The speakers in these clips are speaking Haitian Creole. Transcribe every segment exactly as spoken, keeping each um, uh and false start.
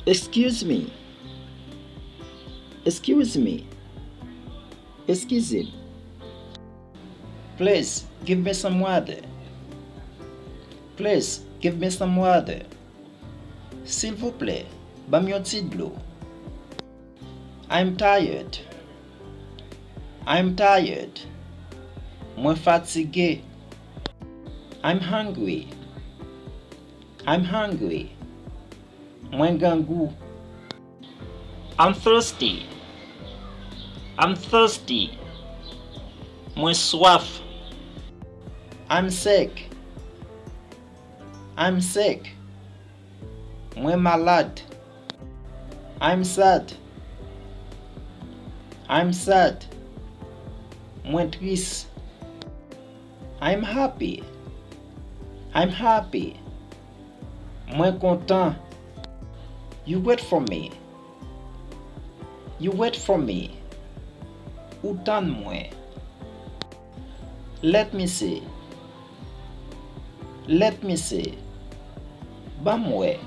Excuse me. Excuse me. Eskize m. Please, give me some water. Please, give me some water. Silvouplè, ban m yon ti dlo. I'm tired. I'm tired. Mwen fatige. I'm hungry. I'm hungry. Mwen grangou. I'm thirsty. I'm thirsty. Mwen swaf. I'm sick. I'm sick. Mwen malad. I'm sad. I'm sad. Mwen tris. I'm happy. I'm happy. Mwen kontan. You wait for me. You wait for me. Ou tann mwen. Let me see. Let me see. Ban m wè.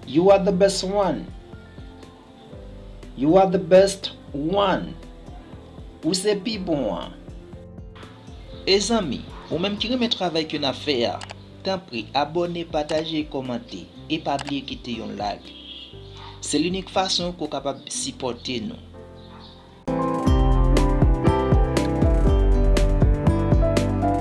You are the best one. You are the best one. Ou se pi bon an. E zanmi, ou menm ki renmen travay ke n ap fè a, tanpri abòne, pataje, kòmante, e pa bliye kite yon like. Se linik fason ke w kapab sipòte nou.